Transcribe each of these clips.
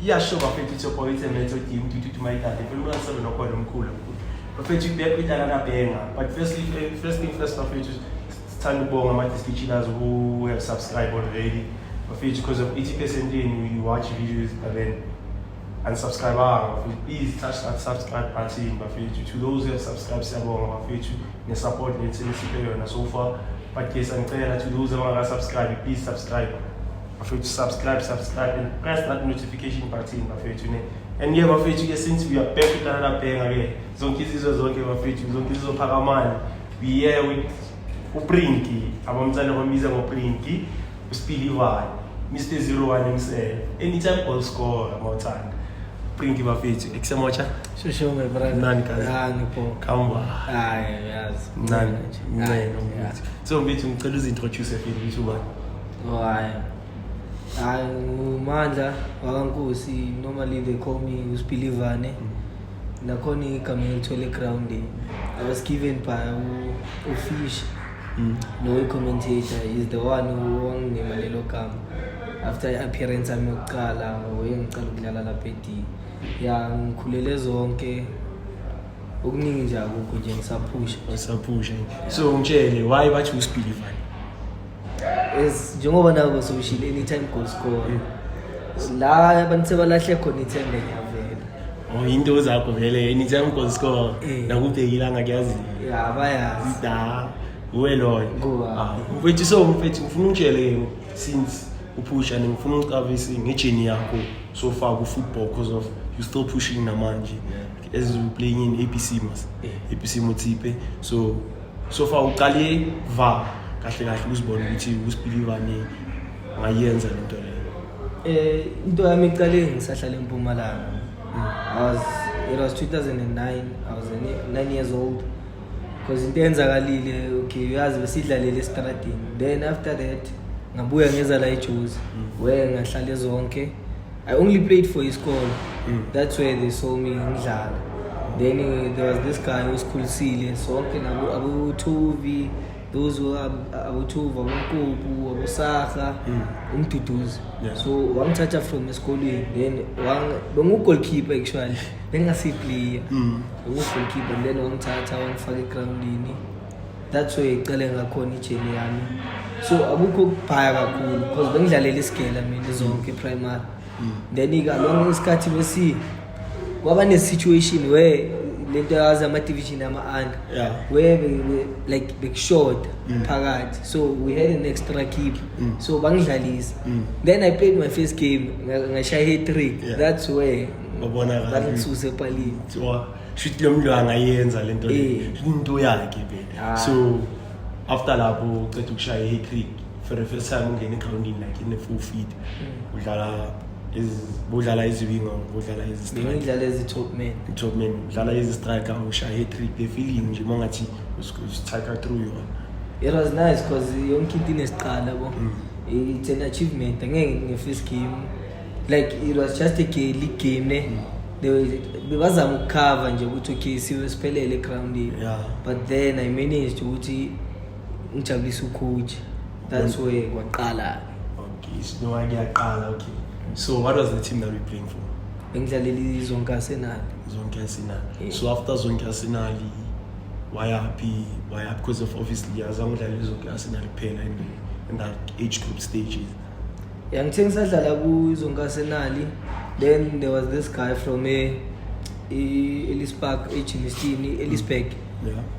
Iyasho bafethu, it's your boy, it's a method mtututu mayithathe mfuna ungasabe nokhona omkhulu bafethu, back with another banger. But firstly, first thing first bafethu, sithanda ukubonga ama-disc chillers who have subscribed already bafethu, because of 80% yenu you watch videos but then unsubscribe bafethu. Please touch that subscribe button bafethu. To those who have subscribed, siyabonga bafethu ne-support nenisiphe yona so far. But ke sangicela, to those abangaka-subscribe, please subscribe bafethu, subscribe, subscribe and press that notification button bafethu ne. And yeah bafethu ke, since we are back with another banger ke, zonke izizwe zonke bafethu, zonke izizwe phakamani, we here with uPrinky, abamtsana bambiza ngoPrinky, uSpilivane, Mr 01 himself, anytime goal scorer mawuthanda. Prinky bafethu, ekusemocha. Shosho my brother. Mnandi kazi. Ah, ngipho. Khamba. Hayi, yazi. Mnandi. Hayi, Mncane mfethu. So mfethu, ngicela uzi-introduce mfethu ukuthi ubani. Oh, hayi. Hayi, nguMandla wakaNkosi. Normally they call me uSpilivane. Nakhona igama elithwele ground. I was given by uFish. No commentator is the one who wanginema lelo gama. After i-appearance yami yokuqala, waye ngicala ukudlala lapha e-D. Ya, ngikhulele zonke. Okuningi nje akukho nje, ngisaphusha. Usaphusha. So ngitshele, why bathi uSpilivane? As njengoba nako sowushile, anytime goal score la abantu sebalahle khona ithembe, ngiyavela. Oh, into zakho vele, anytime goal score. Eh. Nakubhekilanga kuyazi. Ya, bayazi. Da uwe loyo. Kuwa. Ah, mfethu, so mfethu, ngifuna ungitshele, since uphusha and ngifuna ungicabise nge-journey yakho so far ku-football, because of you still pushing namanje as you playing in ABC mas Yeah. ABC Motsepe. So so far uqale va kahle kahle uzibona ukuthi uSpilivane angayenza lento leyo? Into yami iqale ngisahlala eMpumalanga. I was it was 2009. I was 9 years old. Because into eyenzakalile, okay, uyazi besidlalele estradini. Then after that ngabuya ngeza la eJozi where ngahlala zonke. I only played for isikolo. That's where they saw me ngidlala. Then there was this guy osikhulisile sonke nabo, abo Tovi, those who are abo Tovi, aboNkopu, aboSaha, uMduduzi. So wangithatha from esikolweni, then bengu-goalkeeper actually, bengingasi-player. Bengu-goalkeeper and then wangithatha wangifaka egrawundini. That's where icale ngakhona i-journey yami. So akukho ukubhaya kakhulu because bengidlalela isigela mina zonke primary. Then-ke along isikhathi besi kwaba ne-situation where lento yazi ama-division ama-under where like bekushoda phakathi, so we had an extra keeper. So bangidlalisa. Then I played my first game, ngashaya hat-trick. That's where Wabonakala. bangisusa epalini. Kuthiwa shuthi lo mntu angayenza lento le. Into yakhe vele. Ah. So after lapho uceda ukushaya i-hat-trick for the first time, ungena egrawundini like in a full feet, udlala udlala iziwinga, udlala izi-striker? Bengidlala ezi-top man. Top man, udlala ezi-striker, ushaya hat-trick, the feeling nje mangathi usithaka through yona? It was nice because yonke into inesiqala yabo. It's an achievement, angeke nge-first game, like it was just a league game ne. Bebazama ukukhava nje ukuthi okay, sibe siphelele egrawundini. But then I managed ukuthi ngijabulise ucoach. That's where kwaqala. Okay, so no, kuyaqala. Okay, so what was the team that we playing for? Bengidlalela iZonke Arsenal. Zonke Arsenal. Yeah. So after Zonke Arsenal wayaphi? Wayaphi? Because of obviously azange udlale Zonke Arsenal kuphela in that age group stages. Ya, ngithe ngisadlala kuZonke Arsenal, then there was this guy from e-Ellis Park, eGermiston, Ellisburg,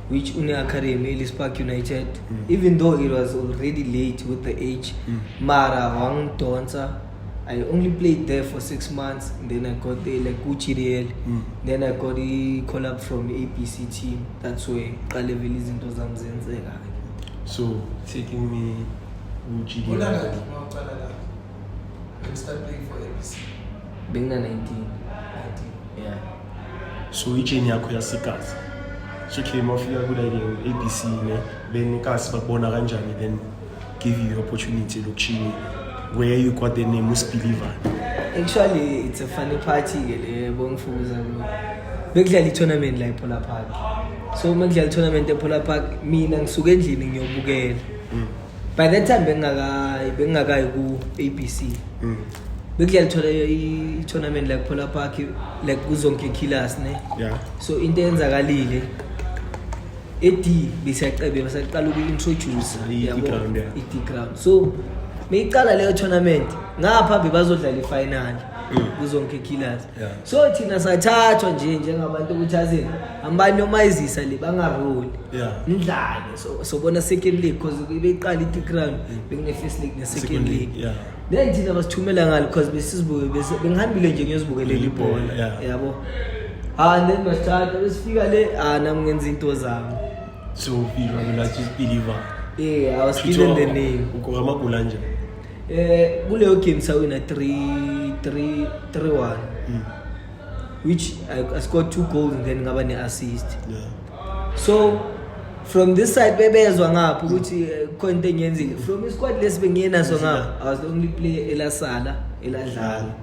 which une-academy, Ellis Park United. Even though it was already late with the age, mara wangidonsa. I only played there for 6 months and then I got the like ku-GDL. Then I got i-call up from the ABC team. That's where qale vele izinto zami zenzeka. So taking me ku-GDL. Unangaki uma uqala la? When you start playing for ABC? Bengina-19. 19. Yeah. So i-journey yakho yasegazi, so okay, mawufika kula ABC ne, then ikasi bakubona kanjani, then give you the opportunity elokishini where you got the name uSpilivane? Actually, it's a funny party ke le bongifuza kuyo. Bekudlala i-tournament la ePola Park. So uma kudlala i-tournament ePola Park, mina ngisuka endlini ngiyobukela. By that time bengingakayi ku-ABC. Bekudlala thola i-tournament like Phola Park, like kuZonke Killers ne. So into eyenzakalile e-D besiyaqebe besaqala uku-introduce I-D yabo, ground, yeah. i-D ground. So meyiqala leyo tournament ngapha bebazodlala i-final kuZonke Killers. So thina sathathwa nje njengabantu ukuthi azini ambani nomayizisa le bangaroli nidlale, so sobona second league because ibeyiqala i-D ground, bekune-first league ne-second Second league. league, yeah. Then thina basithumela ngalo because besizibuke bengihambile nje ngiyozibukelela ibhola, yabo. Ah, and then basithatha besifika le, ah, nami ngenza into zami. So feel mina just believer. Yeah, I was given the name. Ukora amagoli anjani? Kuleyo game sawina 3 3 3 1, which I scored two goals and then ngaba ne-assist. So from this side bebezwa ngapha ukuthi khona into engiyenzile from isquad lesi bengiye naso ngapha. I was the only player elasala eladlala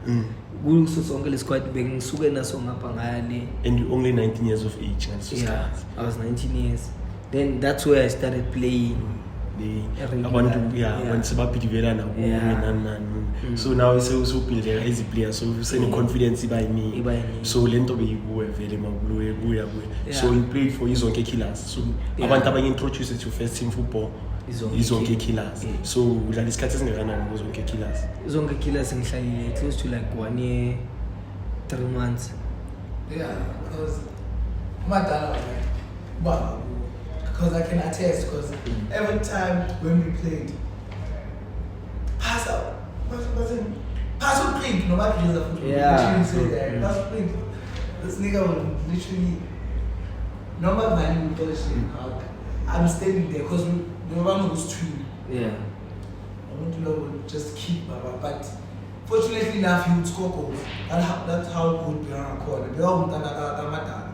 kuso sonke le squad bengisuke naso ngapha ngaya le. And you only 19 years of age ngaleso Yeah, sikhathi. I was 19 years then. That's where I started playing regular. Abantu, yeah, abantu sebabhilivela nakuwe, nani nani. So now usubhildeka as a player, so usene-confidence iba yiningi. Iba yiningi. So le nto beyikuwe vele makuloye kuya kuye. So you played for iZonke Killers, so abantu abanye-introduce to first team football, iZonke iZonke Killers. Killers. Yeah. So udlala isikhathi esingakanani kuZonke Killers? Zonke Killers ngihlalile close to like one year 3 months. Yeah, because uMadala was like, baba, because I can attest, because every time when we played, pass out, pass out print, no matter the literally say that, pass print. This nigga would literally, normal value bullshit. I'm standing there because we were was two. I want to know would just keep Baba, but fortunately enough he would score goals. That's how good Beyond Beyond.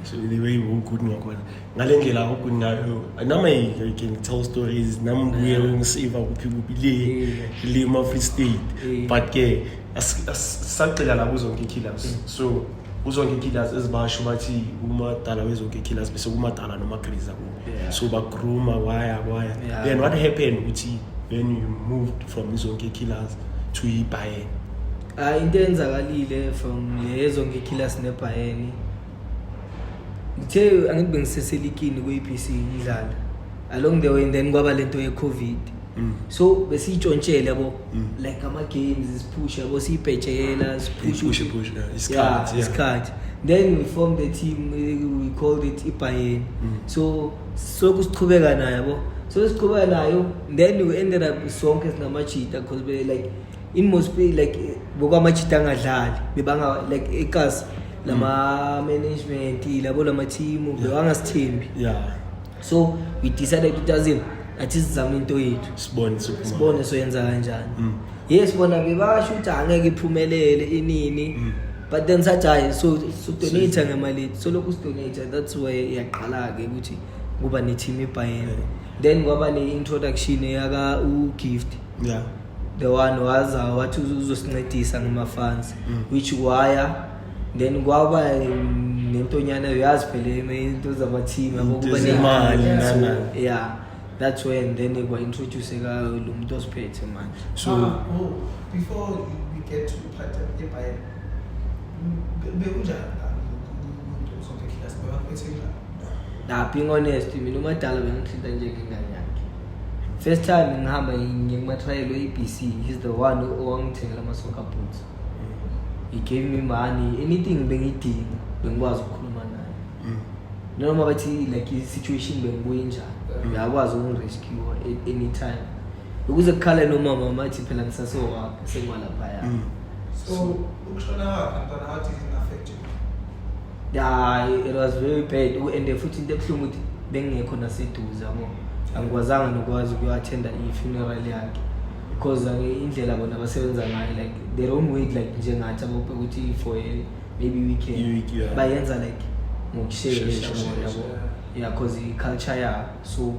So the way u-good ngakhona ngale ndlela u-good ngayo, nami I can tell stories, nami ngibuye ngiseva kuphi kuphi le le ma-Free State. But ke sagxila la kuZonke Killers. So uZonke Killers ezibasho bathi uMadala weZonke Killers bese kuMadala noma-Griza kubo. So bagrooma waya waya. Then what happened ukuthi when you moved from iZonke Killers to iBayern? Ah, into eyenzakalile from le Zonke Killers neBayern, ngithe angithi bengiseselikini ku-ABC ngidlala along the way and then kwaba lento ye-COVID. So besiyitshontshele yabo, like ama-games siphusha yabo, siyibhejela siphushe. Push, push, yeah, isikhathi, yeah. Isikhathi. Then we formed the team, we called it iBayern. So soku sichubeka nayo yabo, so sichubeka nayo, then we ended up sonke singamajita because be like in most play like bokwamajita angadlali bebanga like ekasi lama management labo lama team bebangasithembi. So we decided ukuthi azini athi sizame into yethu. Sibone sokuphuma. Sibone soyenza kanjani. Yes, bona bebasho ukuthi angeke iphumelele inini, but then sathi hayi, so so-donate ngemali yethu, so lokhu si-donate, that's why yaqala-ke ukuthi kuba ne-team iBayern. Then kwaba ne-introduction yaka uGift, the one waza wathi uzosincedisa ngama-funds, which waya then kwaba nentonyana, uyazi phela into zama-team yabo, Into kuba zemali, so, nani. yeah, that's when then kwa-introduce-ka lo muntu osiphethe manje. So Ah, oh, before we get to part eBayern, bekunjani la Zonke Killers, bebakuphethe njani? Nah, being honest, mina uMadala bengithinta njengengane yakhe. First time ngihamba ngiye kuma-trial we-ABC, he's the one owangithengela ama-soccer boots. He gave me money, anything bengiyidinga bengikwazi ukukhuluma naye, noma bathi like i-situation bengibuye njani, uyakwazi ukungi-rescue at any time ukuze kukhale nomama mathi phela ngisasowakhe sengwalaphaya. So ukushona kwakhe mntwana, how did it affect you? Yeah, it was very bad. And futhi into ebuhlungu ukuthi bengingekho naseduze yabo, angikwazanga nokwazi ukuyo-attenda i-funeral yakhe because indlela bona abasebenza ngayo, like they don't wait like njengathi abophe ukuthi for a maybe weekend. I-week, yeah. Bayenza like ngokushesha Shesha, bona yabo. Shesha. Yeah, cause i-culture yabo. So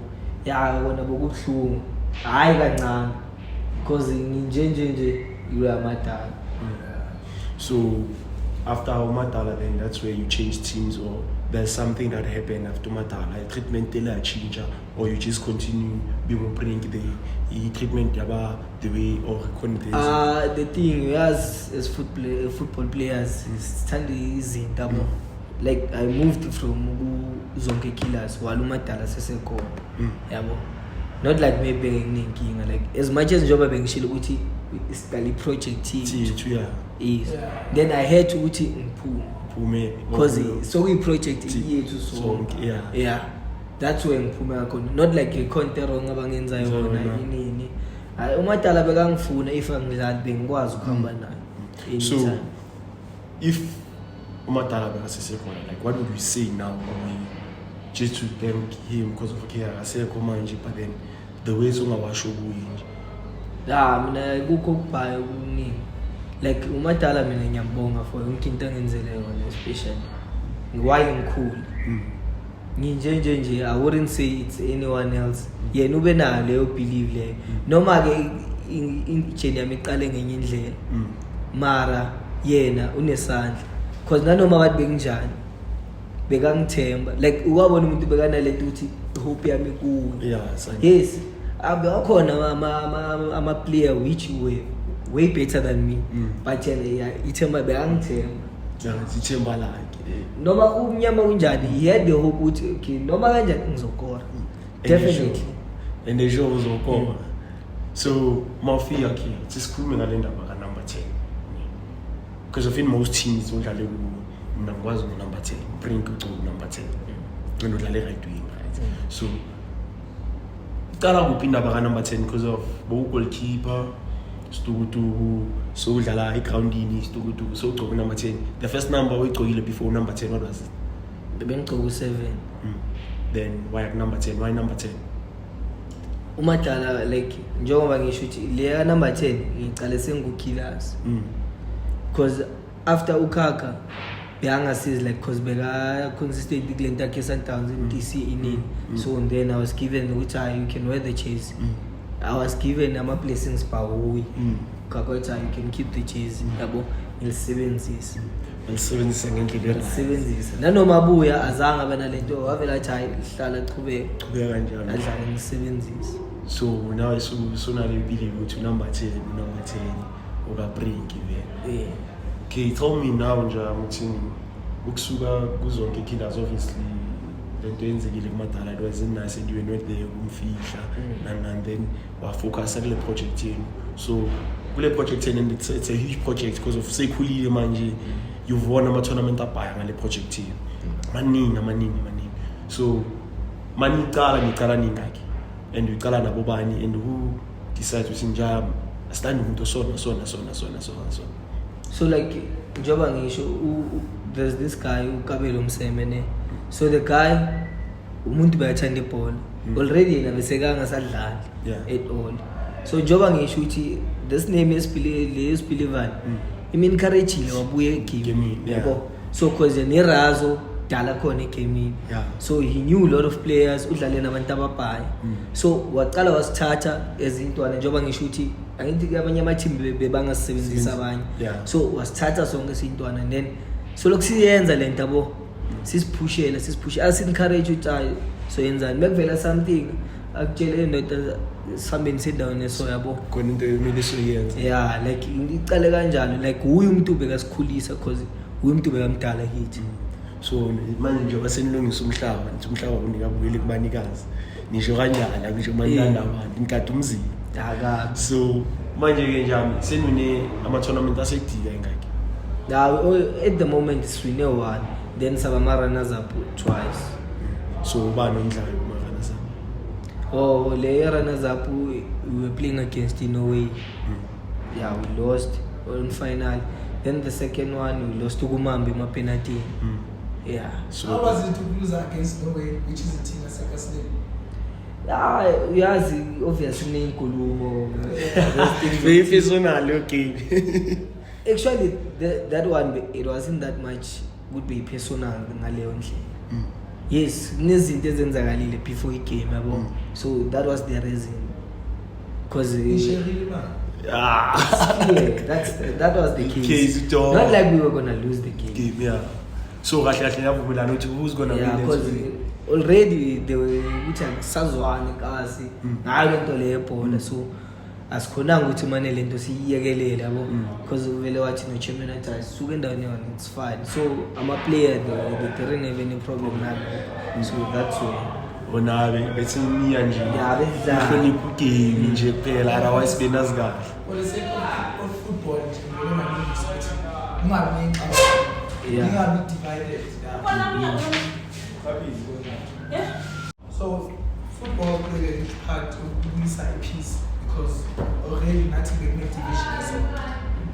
yeah, kona bokubuhlungu, hhayi kancane, because nginje nje nje iloyaMadala. So after uMadala, then that's where you change teams or There's something that happened after umadala, i-treatment ele yatshintsha, or you just continue being ubrink, the i-treatment yaba the way or khona into The thing, uyazi, as football players sithanda izinto, yabo. Like I moved from Zonke Killers while umadala sesekhona, yabo. Not like maybe nginenkinga, like as much as njengoba bengishilo ukuthi siqala i-project yethu. Yethu, yeah. Yes. Yeah. Then I had ukuthi ngiphume phume because sokuyi-project yethu sonke, sonke. Yeah. Yeah, that's where ngiphume khona, not like ikhonto wrong abangenza yona. Zona. Inini, hayi, umadala bekangifuna, if angidlali bengikwazi ukuhamba naye So anytime. If umadala bekasesekhona, like what would we say now kuye, just to thank him, because of, okay, akasekho manje, but then the ways ongawasho kuye nje? Ya, mina kukho okubhayo okuningi, like umadala mina ngiyambonga for yonke into angenzele yona, especially while ngikhula. Nginje nje nje, I wouldn't say it's anyone else. Yena ube nayo leyo belief leyo, noma-ke i-journey yami iqale ngenye indlela, mara yena unesandla, cause nanoma abantu bekunjani bekangithemba, like ukwabona umuntu bekanalento ukuthi hope yami kuwe. Yeah, son. Yes, abekhona ama-player which were way better than me, but yena, yeah, ithemba bekangithemba. Yeah, ithemba lakhe, eh. Noma kumnyama kunjani, he had the hope ukuthi okay, noma kanjani ngizokora. Definitely. And sure uzokora. So mawufika ke, sisikhulume ngale ndaba ka-number 10, because of in most teams udlale kuwo, mina ngikwazi ngo-number 10, Brink ugcoke number 10 and udlale right wing, right? So icala kuphi indaba ka-number 10? Because of bowu-goalkeeper situkutuku, so udlala egrawundini situkutuku, so ugcoke number 10. The first number oyigcokile before number 10, what was it? Bengigcoke u-7. Then why number 10? Why number 10? Umadala, like njengoba ngisho ukuthi leya number 10 ngicale sengu-Killers, because after ukhakha bekangasizi, like cause beka-consistent kule nto yakhe ye-Sundowns, MTC, inini. So and then I was given ukuthi hayi, you can wear the jersey. I was given ama-blessings bawuyi. Khakha wathi, "Hayi, you can keep the jersey," yabo, ngilisebenzise. Alisebenzisa ngendlela e-right. Ngilisebenzisa, nanoma abuya azange abe nalento, wavele athi hayi, hlala, chubeka. Chubeka kanjalo. Adlala, ngisebenzise. So now sunale believe ukuthi unumber 10, unumber 10 ukabrink vele. Yeah. Okay, tell me now nje ukuthi ukusuka kuzonke Killers, obviously lento yenzekile kumadala, it wasn't nice and you were not there ukumfihla, and then wafocusa kule project yenu. So kule project yenu, and it's a huge project because of seyikhulile manje, you've won ama-tournament abhaya ngale project yenu, maningi, amaningi, maningi. So manicala, nicala ningaki and uyicala nabo bani, and who decides ukuthi nja asithandi umuntu osona sona sona sona sona sona? So like njengoba ngisho, there's this guy uKabelo Mseme, ne. So the guy umuntu bayathanda ibhola, already yena besekangasadlali at all. So njengoba ngisho ukuthi this name esibhile le esibhilivane im-encourage-ile wabuya Gaming, egaming, yeah. yabo. So cause nerazo dala khona egaming, so he knew a lot of players, udlale nabantu ababhayi. So waqala wasithatha ezintwana, njengoba ngisho ukuthi angithi abanye ama-team bebangasisebenzisa abanye. So wasithatha sonke siyintwana and then so lokhu siyenza le nto, yabo, sisiphushela, sisiphushela, asi-encourage ukuthi hayi, so yenzani bekuvela something akutshele indoda sihambeni sendaweni eso, yabo. Khona into emele soyenza. Yeah, like icale kanjalo, like uye umuntu bekasikhulisa cause uye umuntu bekamdala kithi. So manje njengoba senilungisa umhlaba, nithi umhlaba unikabuyele kubanikazi, nisho kanjani? Akusho manilanda abantu, nikade umzimba. Akabi. So manje-ke njami senwine ama-tournament asedika ingakhi? Now at the moment siwine one, then saba ama-runners up twice. So ubani omdlalo kuma-runners up? Oh, le runners up we were playing against Norway. Yeah, we lost on final. Then the second one we lost to Kumambi ema-penalty. Yeah. So How was it to lose against Norway, which is a team that's Ah, uyazi, obviously kuneyinkulumo. Very personal leyo game. Actually that one it wasn't that much would be personal ngaleyo ndlela. Yes, kunezinto ezenzakalile before igame, yabo. So that was the reason. Because Nisherile imali. Ah. Yeah, that was the case. Case, dog. Not like we were gonna lose the game. Game, yeah. So kahle kahle yavumelana ukuthi who's gonna Yeah, win because next week. already they were ukuthi akusazwani kasi ngayo lento le yebhola, so asikhonanga ukuthi mane lento siyiyekelele, yabo, because vele wathi no-chairman athi asisuke endaweni yona, it's fine. So ama-player, they didn't have any problem nalokho, so that's why. Bona bethi niya nje. Yeah, bedlala. Uhlonipha ugame nje kuphela, otherwise benazi kahle. For the sake of football nje, ngibona ngalungisa ukuthi kungabi ney'ngxabano, ningabi divided. Yeah. So football played a huge part ukubuyisa i-peace, because already nathi bekune-division so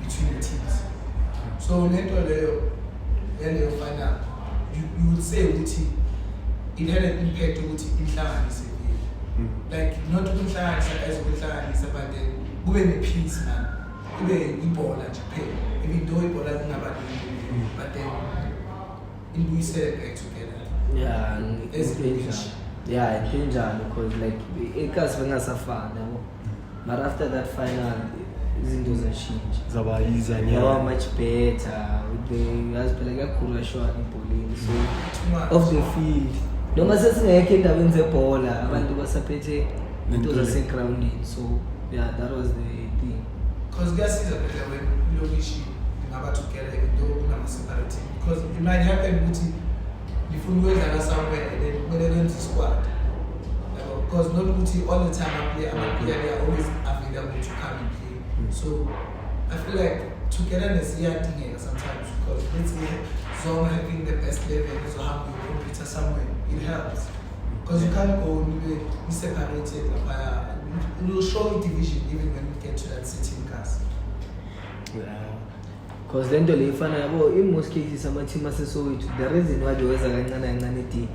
between the teams. So lento leyo yaleyo final, you would say ukuthi it had an impact ukuthi inhlanganise vele, like not ukunhlanganisa as ukunhlanganisa, but then kube ne-peace, man, kube ibhola nje kuphela, even though ibhola lingaba nento, but then ibuyisele back together. Yeah. As Into enjalo, yeah, into enjalo, because like ekasi bengasafani, yabo, but after that final izinto zashintsha. Zaba yiza. Yaba Nyana. much better with the, yazi phela kuyakhulashwana ebholeni, so Too much. Off the field noma sesingekho endaweni zebhola, abantu basaphethe into Lento le. zasegrawundini. So yeah, that was the thing. Because kuyasiza phela when ilokishi lingaba together, even though kunama-separate team, because it might happen ukuthi nifuna ukuyodlala somewhere and then kumele nenze isquad, yabo, because not ukuthi all the time ama-player, they are always available to come and play. So I feel like togetherness iyadingeka sometimes, because let's say Zong having the best level izohamba uyocompete somewhere, it helps because you can't go nibe ni-separated laphaya. It will show division even when we get to that city in Kasi. Because le nto le ifana, yabo, in most cases ama-team aseSoweto, the reason why beweza kancane kancane e-D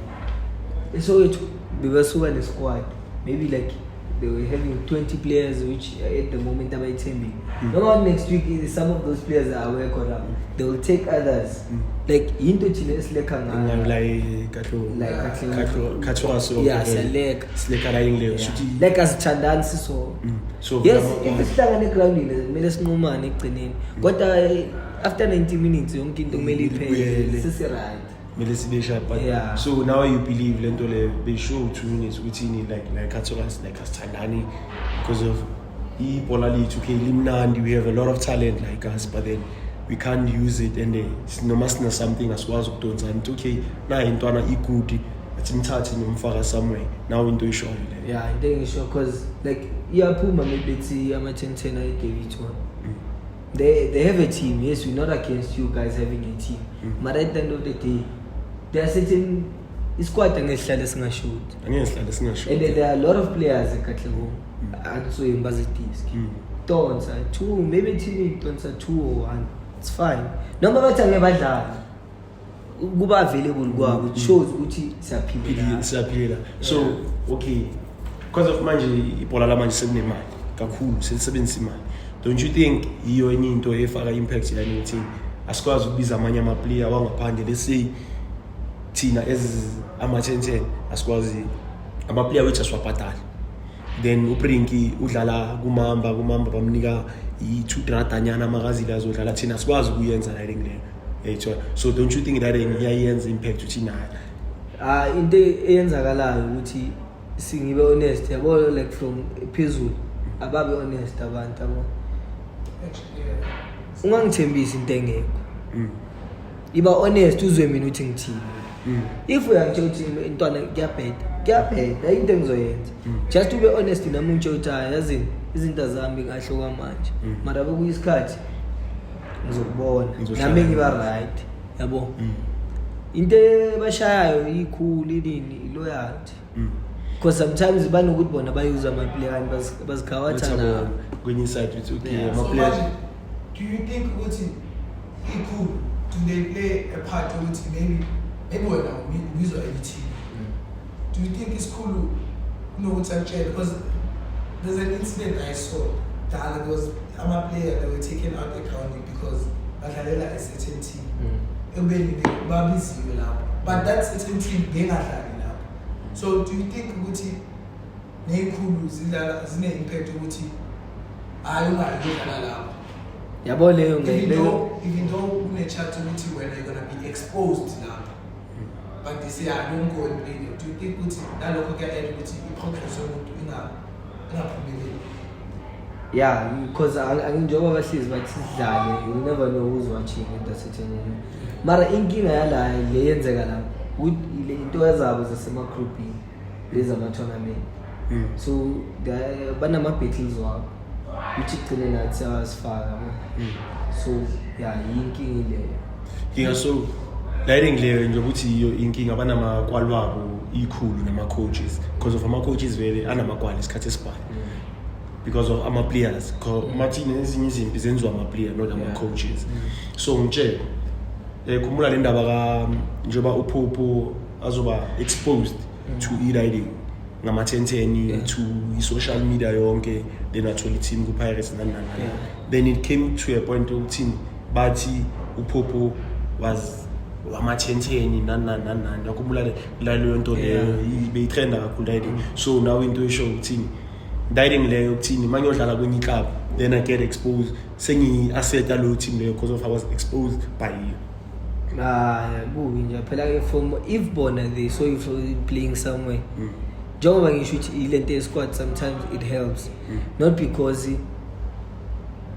eSoweto, bebasuka ne-squad, maybe like they were having 20 players, which at the moment abayithembile, noma next week some of those players are awekho lapho, they will take others. Like yinto thina esilekha ngayo. Like Katlehong. Like Katlehong. Katlehong so. Yeah, siyaleka. Sileka la leyo. Yeah. Shuthi Like asithandani siso. So Yes, if sihlangane egrawundini kumele sinqumane ekugcineni, kodwa after 90 minutes yonke into kumele iphele. Ibuyele. Sesi-right. Kumele sibe sharp, but so now you believe lento le be show 2 minutes ukuthi ini like Katlehong, like asithandani because of ibhola lethu, okay, limnandi, we have a lot of talent like us, but then we can't use it, and noma sina something asikwazi ukudonsana ukuthi okay, nayi intwana i-good, athi mthathe nomfaka somewhere. Now into ishoyo leyo. Yeah, into engisho, cause like iyaphuma maybe bethi ama-10 10 aye-Daveyton, they have a team. Yes, we're not against you guys having a team, but at the end of the day there are certain isquad angeke sihlale singashoti. Angeke sihlale singasho. And there are a lot of players eKatlehong antswembu bazediski, donsa two, maybe team donsa two or one, it's fine. Noma bathi angeke badlale, kuba available kwabo, it shows ukuthi siyaphila. Phila, siyaphila. So okay, because of manje ibhola lamanje sekunemali kakhulu, selisebenzisa imali, don't you think yiyo enye into efaka impact lani ukuthi asikwazi ukubiza amanye ama-player wangaphandle? Let's say thina as ama-10 10 asikwazi, ama-player wethu asiwabhadali, then uBrinki udlala kuMamba, bamnika i-2 randanyana amakazile azodlala, thina asikwazi ukuyenza la leyo yayithola. So don't you think that iyayenza impact ukuthi nayo? Ah, into eyenzakalayo ukuthi singibe honest, yabo, like from phezulu ababe honest abantu, yabo. Actually, yeah. Ungangithembisi into engekho. Iba honest, uzwe mina ukuthi ngithini. If uyangitshela ukuthi intwana kuyabheda, kuyabheda, into engizoyenza, just ube honest nami, ungitshela ukuthi hayi, yazini, izinto azami kahle okwamanje, mara bekuyisikhathi ngizokubona. Ngizohlala Nami ngiba nawe. right, yabo. Into ebashayayo ikhulu inini, iloyalty, because sometimes banokuthi bona bayuza ama-player kanti bazikhawatha nabo. Kwenye side uthi okay, Yeah. So ama-players. manje, do you think ukuthi ikhulu, do they play a part ukuthi maybe wena ubizwa enye team, do you think isikhulu kunokuthi akutshele? Because there's an incident I saw dala, there was ama-player that were taken out egrounding because badlalela a certain team, ekubeni babiziwe lapho, but that certain team bengadlali lapho. So do you think ukuthi ney'khulu zidlala zine-impact ukuthi hhayi, ungayi kuyodlala lapho? Yabo leyo Even ngeke. though kune-chat ukuthi wena you're gonna be exposed lapho, but they say, "Ah, don't go and play there." Do you think ukuthi nalokho kuya-add ukuthi i-progress yomuntu ingaphumeleli? Yeah, because njengoba bahlezi bathi sidlale, you'll never know who's watching at the certain moment. Mara inkinga yala le yenzeka la ukuthi le into zabo zasemagrupini lezi ama-tournament, so banama-battles wabo which igcine nathi siyawasifaka, yabo. So yeah, yinkinga leyo. Inkinga, so lighting leyo nje ukuthi yiyo inkinga, banamakwali wabo ikhulu nama-coaches, because of ama-coaches vele anamakwali isikhathi esibhayi because of ama-players. Mathini, ezinye izimpi zenziwa ama-player, not ama-coaches. So ngitshele, khumbula le ndaba ka njengoba uPhuphu azoba exposed to e-riding ngama-10-10 to i-social media yonke, then athola i-team ku-Pirates, nani nani nani. Then it came to a point yokuthini, bathi uPhuphu was wama-10-10, nani nani nani nani. Yakhumbula leyo nto leyo? Beyitrenda kakhulu riding. So now into esho ukuthini riding leyo, ukuthini uma ngiyodlala kwenye club, then I get exposed, sengiyi-asset yaleyo team leyo because of I was exposed by you. Ah, kubi nje phela ke from if bona they saw you playing somewhere. Njengoba ngisho ukuthi ilento ye-squad, sometimes it helps, not because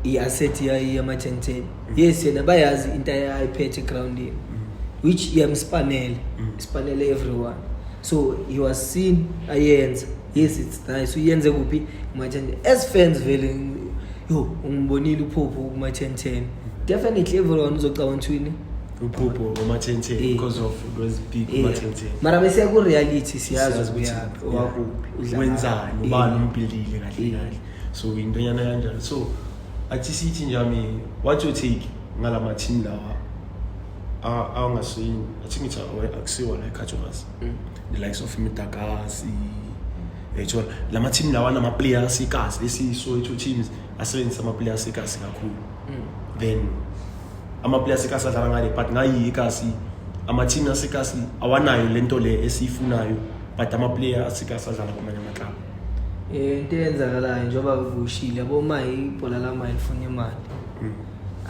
i-asset yama-10-10. Yes, yena bayazi into ayiphethe egroundini, which iyamspanela, ispanele everyone. So he was seen ayenza. Yes, it's nice, uyenze kuphi? Kuma-10. As fans vele, yo, ungibonile uphupho kuma-10-10, definitely everyone uzocabanga ukuthi wini. Uphupho wama-10-10 because of it was big kuma-10-10. Mara bese ku-reality siyazi Siyazi ukuthi, ukuyaphi, owakuphi, udlala. Wenzani, ubani umbhilile kahle kahle. So intonyana kanjalo. So athi sithi njami, what's your take ngalama team lawa angasini, athi ngithi akusiwa la eKhathobas, the likes of Midagasi, ethola lama team lawa nama players ikasi lesi Soweto teams asebenzisa ama players ikasi kakhulu, then ama players ikasi adlala ngale, but ngayi ikasi ama team asekasi awanayo lento le esiyifunayo, but ama player asekasi adlala kwamanye ama club? Into eyenzakalayo, njengoba kushile yabo, ma ibhola lama lifuna imali.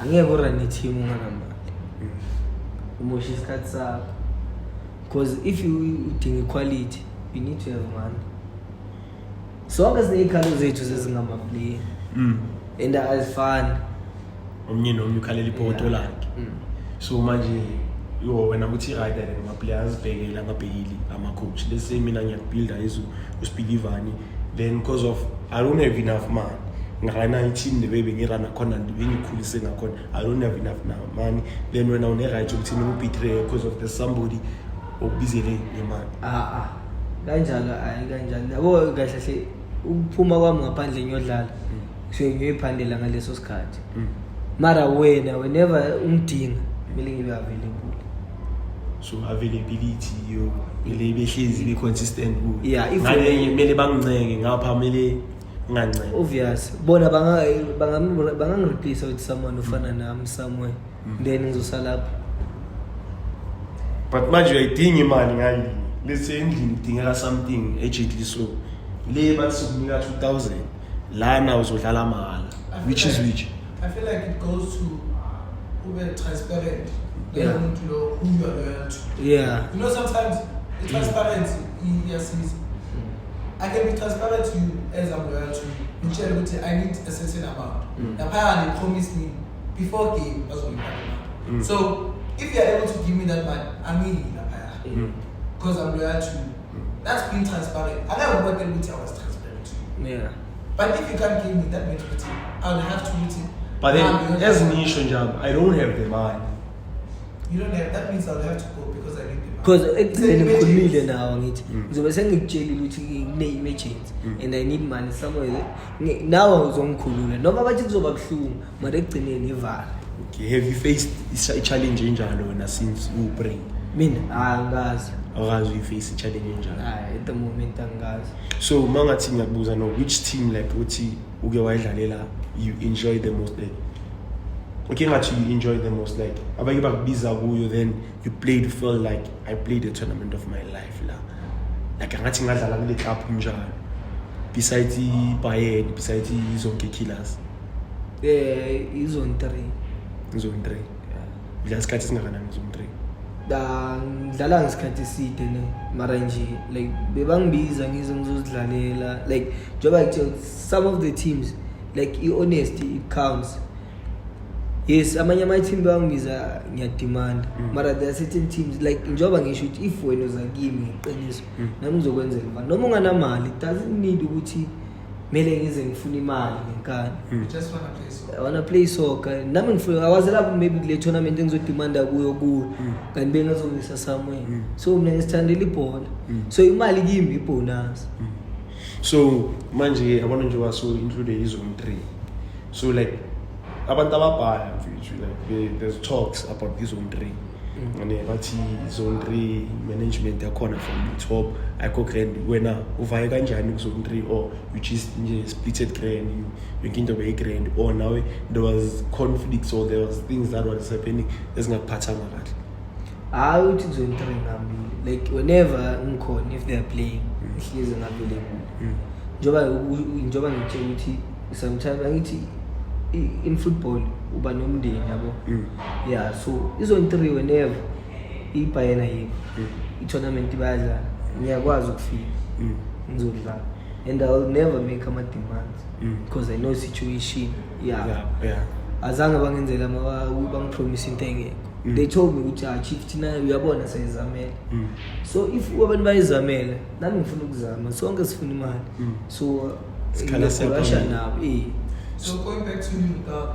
Angeke urane team unganamali, umosha isikhathi sakho, because if you udinga equality, you need to have money. Sonke siney'khalo zethu zezingama-player and azifani. Omnye nomnye ukhalela ipoto lakhe. So manje yo wena kuthi right then ama-player azibhekele, angabhekili ama-coach. Let's say mina ngiyakubuilda as uSpilivani, then because of I don't have enough money, ngirana i-team the way bengirana khona, bengikhulise ngakhona, I don't have enough now money, then wena une-right yokuthi ngibetray because of there's somebody okubizele ngemali? Ah ah, kanjalo hayi, kanjalo yabo. Kahle hle ukuphuma kwami ngaphandle ngiyodlala, kusuke ngiyoyiphandela ngaleso sikhathi. Mara wena whenever ungidinga, kumele ngibe available. So availability yo kumele behlezi be-consistent kuyo. Yeah, if ngale kumele bangincenge, ngapha kumele ngingancenge. Obvious, bona bangangireplace with someone ofana nami somewhere, then ngizosalapha. But manje uyayidinga imali ngayini? Let's say endlini kudingeka something urgently, so le bathi sokunika 2000 lana, uzodlala mahhala. I feel Which is which? I feel like it goes to ube transparent. Umuntu lo who you are loyal to. Sometimes the transparency iyasiza. I can be transparent to you as I'm loyal to you. Ngitshele ukuthi I need a certain amount. Laphaya they promise me before game bazongipha imali. So if you are able to give me that money, angiyi laphaya. Because I'm loyal to you. That's being transparent. I never wanted ukuthi I was transparent to you. But if you can't give me that means ukuthi I would have to ukuthi But then ngihambe as ngiyodlala. ngisho njalo, I don't have the money. You don't have, that means I would have to go because I need the money. Because ekugcineni It's an ngikhulumile emergency. nawe, ngithi ngizobe sengikutshelile ukuthi kune-emergency and I need money somewhere. Nawe uzongikhulula noma bathi kuzoba buhlungu, mara ekugcineni ivala. Okay, have you faced i-challenge enjalo wena since ubrain? Mina angazi. Awukazi uyiface i-challenge enjalo? Hayi, at the moment angazi. So uma ngathi ngiyakubuza no, which team like uthi uke wayidlalela you enjoy the most, like okay, ngathi you enjoy the most, like abake bakubiza kuyo, then you played, feel like I played a tournament of my life la, like angathi ngadlala kule club njalo, besides i-Bayern, besides izonke Killers? I-zone 3. Zone 3. Udlala isikhathi esingakanani zone 3? Da ngidlala ngesikhathi eside ne, mara nje like bebangibiza ngize ngizozidlalela, like njengoba ngitshela, some of the teams, like i-honesty, it counts. Yes, amanye ama-team bangibiza, ngiyademanda, mara there are certain teams, like njengoba ngisho ukuthi if wena uza kimi ngeqiniso, nami ngizokwenzela imali noma unganamali. It doesn't need ukuthi kumele ngize ngifune imali ngenkani. You just wanna play soccer. I wanna play soccer. Nami ngifuna awazela maybe kule tournament engizodemanda kuyo kuwe, kanti bengazongisa somewhere. So mina ngisithandela ibhola, so imali kimi ibonus. So manje yabona nje waso include i-zone 3, so like abantu ababhaya mfethu, like there's talks about i-zone 3 and bathi zone 3 management yakhona from the top ayikho grand. Wena uvaye kanjani ku-zone 3, or you just nje splitted grand, you yonke into beyi-grand, or nawe there was conflicts or there was things that was happening ezingakuphathanga kahle? Hayi, uthi zone 3 ngihambile, like whenever ngikhona, if they are playing, ngihlezi ngavailable. Njengoba ngitshela ukuthi sometimes angithi in football uba nomndeni, yabo. Yeah, so i-zone 3, whenever ibhayena yikho i-tournament bayadlala, ngiyakwazi ukufika ngizodlala and I will never make ama-demands because I know situation, yeah. Azange bangenzela bangipromise into engekho. They told me ukuthi, "Ah chief, thina uyabona sayizamela." So if abantu bayizamela, nami ngifuna ukuzama, sonke sifuna imali. So Sikhala ngiyakhorasha siyaphambili. nabo. So going back to you, Dog,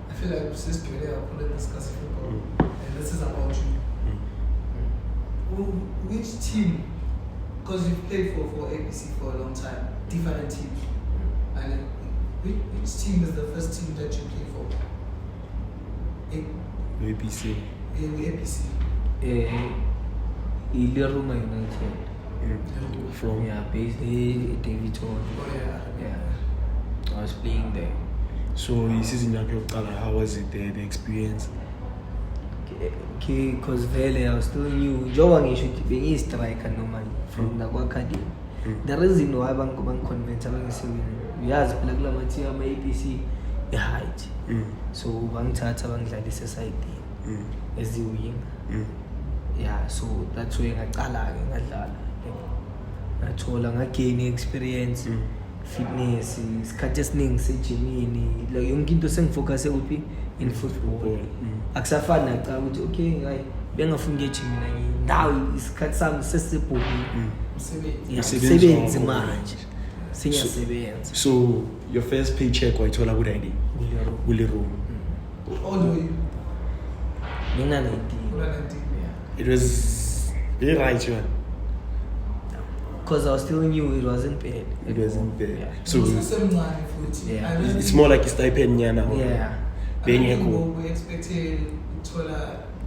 I feel like since today I couldn't discuss football, and this is about you. Which team? Because you've played for ABC for a long time, different teams. And then which team is the first team that you played for? ABC. In ABC. ILeruma United. From Yeah, based in Daveyton. Oh yeah. Yeah, I was playing there. So isizini yakho yokuqala, how was it there, the experience? Okay, because vele I was still new. Njengoba ngisho ukuthi bengiyi-striker normally from nakwa-academy. The reason why bangiconvert abangisebenzi, uyazi phela kula ma-team ama-ABC i-height. So bangithatha bangidlalisa esayidini as i-winger. Yeah, so that's where ngaqala-ke ngadlala, ngathola ngagain i-experience, fitness, isikhathi esiningi sejimini, like yonke into sengifocuse kuphi? In football. Football. Akusafani nacala ukuthi okay, hayi, bengafuni ukuya ejimini now isikhathi sami sesisebholini. Umsebenzi. Yeah, Umsebenzi umsebenzi wakho. manje sengiyasebenza. So your first paycheck wayithola ku-daddy? Kuleyo. Kule room? How old were you? Ngina-19. Una 19. Yeah. It was very right, man. Because I was still new, it wasn't bad. It wasn't bad. Yeah. So Usesemncane futhi. Yeah. I don't it's think- more like i-stipend nyana. Yeah. I don't think Bengekho. we expected ukuthola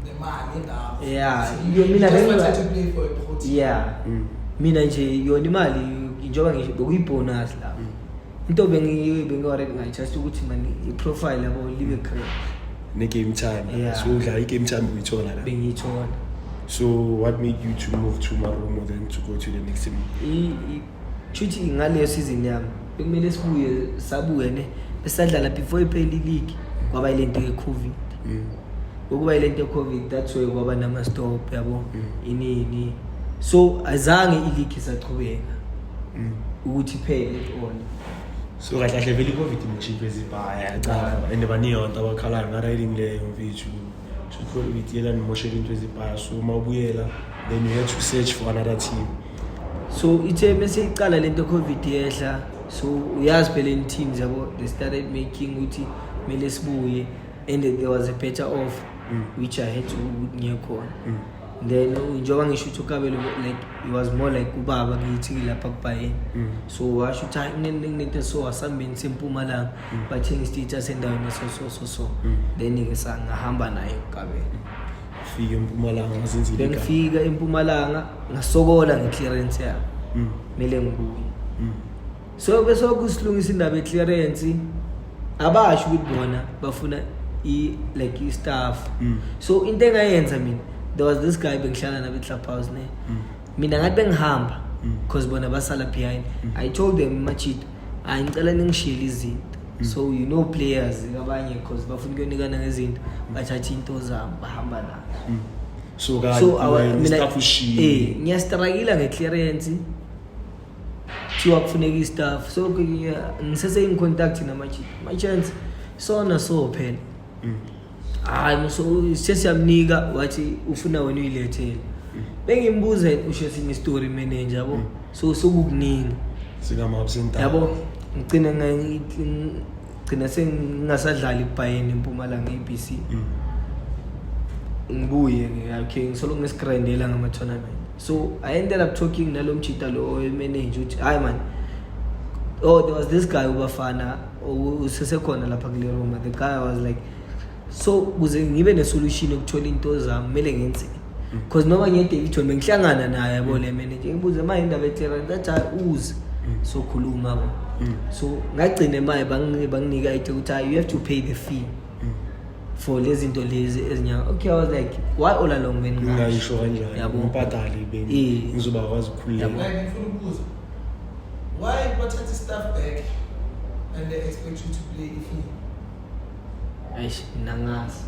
nemali engako. Yeah, You yo, mina just wanted to play for a pro team. Yeah. Mina nje yona imali, njengoba ngisho, bekuyibonus lapho. Into bengiworried ngayo just ukuthi mani i-profile yabo libe correct. Ne-game time. Yeah. So udlala i-game time uyithola la? Bengiyithola. So what made you to move to Marumo then to go to the next team? Shuthi ngaleyo season yami bekumele sibuye, sabuye ne, besadlala before iphele i-league, kwaba ile nto ye-COVID. Ukuba ile nto ye-COVID, that's why kwaba nama-stop, yabo. Inini, so azange i-league isachubeka ukuthi iphele at all. So kahle kahle vele i-COVID imoshe into ezibhaya cha, and baningi abantu abakhalayo nga-riding leyo mfethu. So i-COVID yela nimoshela into ezibhaya, so uma ubuyela then you had to search for another team. So ithe mase icala lento COVID yehla, so uyazi phela in teams, yabo, they started making ukuthi kumele sibuye and there was a better offer which I had to ngiye khona. Then njengoba ngisho ukuthi uKabelo, like he was more like ubaba kithi lapha kuBhayeni. So washo ukuthi hayi, kunento, so asambeni sempumalanga, bathenga i-status endaweni so so so so. Then-ke sangahamba naye uKabelo. Fike eMpumalanga, ngazenzile igama. Bengifika eMpumalanga, ngasokola nge-clearance yami. Kumele ngibuye. So bese kusilungisa indaba ye-clearance, abasho ukuthi bona bafuna like i-staff. So into engayenza mina, there was this guy bengihlala nabo e-clubhouse ne. Mina ngathi bengihamba because bona basala behind, I told them, "Machito, hayi, ngicela ningishiyele izinto." So you know players abanye, because bafuna ukuyonikana ngezinto, bathatha into zami bahamba nazo. So kanti So wena mina istaff ushiye. Ngiyastruggle nge-clearance, kuthiwa kufuneka i-staff, so ngisese in contact nama-chance sona, so phela hayi muso sithe siyamnika, wathi ufuna wena uyilethele. Bengimbuza, usho esinye story manager, yabo, so sokukuningi. Sikama-ups and downs. Yabo, ngigcina sengingasadlali ibhayeni eMpumalanga ABC. Ngibuye, okay, ngisolo ngisigrindela ngama-tournament, so I ended up talking nalo mjita lo manager ukuthi hayi man, oh, there was this guy ubafana usesekhona lapha kule room. The guy was like, so kuze ngibe ne-solution yokuthola into zami kumele ngenzeni? Because noma ngiye eDaveyton bengihlangana naye, yabo, le manager ngibuze ma indaba e-clearance, athi hayi, uze sokhuluma, yabo. So ngagcina maye banginika idea ukuthi hayi, you have to pay the fee for lezi zinto lezi ezinyanga. Okay, I was like, why all along bengingasho? Ngingayisho kanjani? Yabo. Ngibhadale ngizoba kwazi ukukhululeka. Yabo. Like ngifuna ukubuza, why bathatha i-staff back and they expect you to play if you Eish, mina ngazi.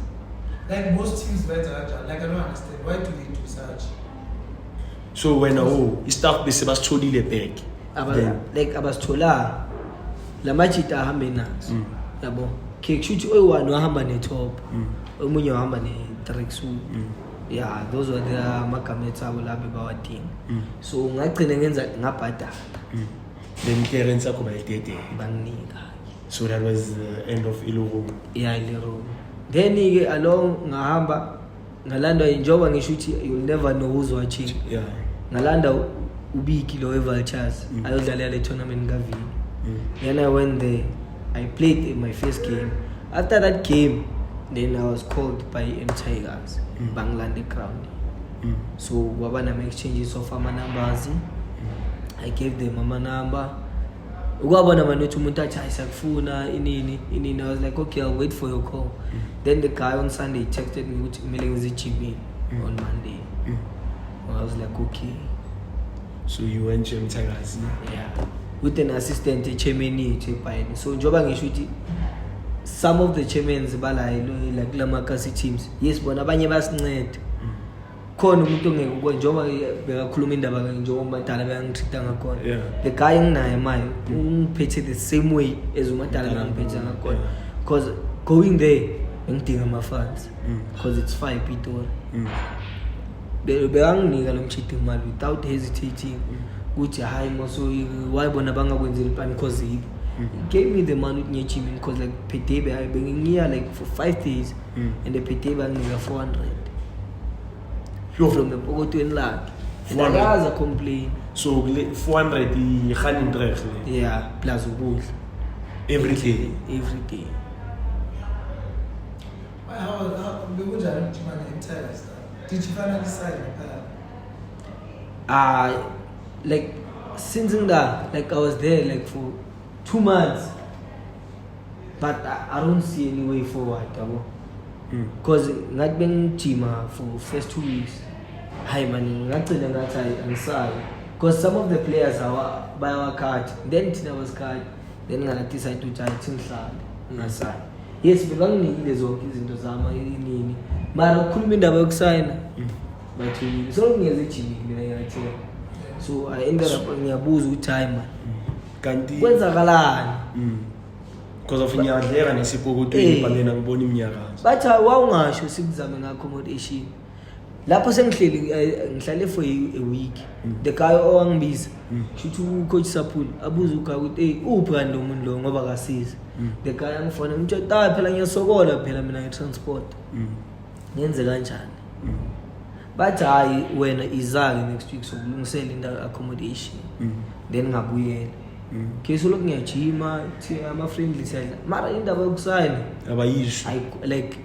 Like most teams benza kanjani? Like I don't understand, why do they do such? So wena, oh, istaff bese basitholile back? Then Like abasitholanga, la majita ahambe nazo. Yabo, okay, kusho ukuthi oyi-one wahamba ne-top, omunye wahamba ne-tracksuit. Yeah, those were the amagamets abo la bebawadinga. So ngagcina ngenza ngabhadala. Then clearance yakho bayidedela? Banginika. So that was the end of iLerumo? Yeah, iLerumo. Then-ke along ngahamba ngalandwa, njengoba ngisho ukuthi you'll never know who's watching. Ngalanda ubiki lo we-Vultures ayodlalela le tournament kavini. Then I went there, I played in my first game. After that game, then I was called by M Tigers. Bangilanda ground. So kwaba nama-exchanges of ama-numbers. I gave them ama-number, ukwabona mani ukuthi umuntu athi hayi, siyakufuna, inini inini. I was like, okay, I'll wait for your call. Then the guy on Sunday texted me ukuthi kumele ngize ejimini on Monday. I was like, okay. So you went to Tigers? Yeah, with an assistant, e-chairman yethu ebhayini. So njengoba ngisho ukuthi some of the chairmans bala like kulamakasi teams, yes, bona abanye bayasinceda, khona umuntu ongeke njengoba bekakhuluma indaba njengoba umadala bekangitreat ngakhona. The guy enginaye maye ungiphethe the same way as umadala bekangiphethe ngakhona, because going there bengidinga ama-funds because it's 5 Pitori. Bekanginika lo mshidi imali without hesitating ukuthi hayi moso, why bona bangakwenzeli plan, because yibo. He gave me the money ukuthi ngiye ejimini because like per day bengiya like for 5 days and the per day banginika 400 Yo. from epokotweni lakhe and 400. akaze complain. So kule 400 i-rand le? Yeah, plus ukudla. Every day? Every day. Why, how bekunjani ukujima ne-M Tigers? Did you finally sign phela? Like since ngida, like I was there like for 2 months, but I don't see any way forward, yabo, because ngathi bengijima for first 2 weeks, hayi man, ngagcina ngathi hayi, angisayi, because some of the players awa bayawakhathi, then thina basikhathi, then ngala-decide ukuthi hayi, thi ngihlale ngingasayi. Yes, bebanginikile zonke izinto zami inini, mara ukukhuluma indaba yokusayina bathulile. So ngiyeze ejimini mina, ngiyathela, so I ended up ngiyabuza ukuthi hayi man, Kanti kwenzakalani? Because of ngiyadleka nesipokotweni, but then angiboni iminyakazo. Bathi hayi, wawungasho sikuzame nge-accommodation lapho sengihleli, ngihlale for a week. The guy owangibiza, shuthi ucoach Sapul, abuze uguy ukuthi hey, uphi kanti lo muntu lo, ngoba akasizi. The guy angifona, ngitshela hayi phela ngiyasokola phela mina nge-transport, ngenze kanjani? Bathi hayi wena, iza-ke next week sokulungisela indawo accommodation. Then ngabuyela. Okay, so lokhu ngiyajima ama-friendly siyadla, mara indaba yokusayina Abayisho. Like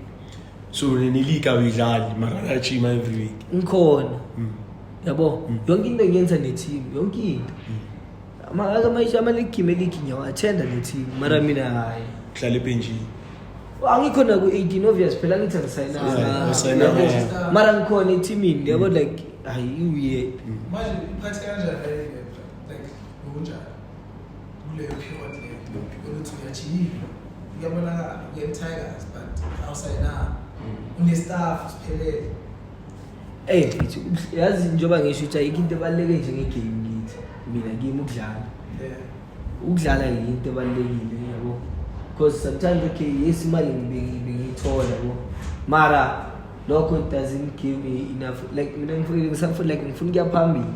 So neligi awuyidlali, mara uyajima every week? Ngikhona, yabo, yonke into ngiyenza ne-team, yonke into. Ama-game eligi ngiyawa-attenda ne-team, mara mina hayi. Uhlala ebhenjini? Angikho naku-18, obvious phela, ngithi angisayinanga. Yeah, awusayinanga. Yabo, mara ngikhona ethimini, yabo, like hayi, i-weird. Manje iphathe kanjani leyo, like bekunjani kuleyo period leyo? Ukuthi uyajima, kuyabonakala ku-M Tigers, but awusayinanga, une-staff siphelele. Ey mfethu, yazi njengoba ngisho ukuthi ayikho into ebaluleke njenge-game kithi. Mina kimi ukudlala. Ukudlala yinto ebalulekile, yabo. Because sometimes, okay, yes, imali bengiyithola, yabo. Mara lokho it doesn't give me enough. Like mina ngifuna, ngisafuna, like ngifuna ukuya phambili.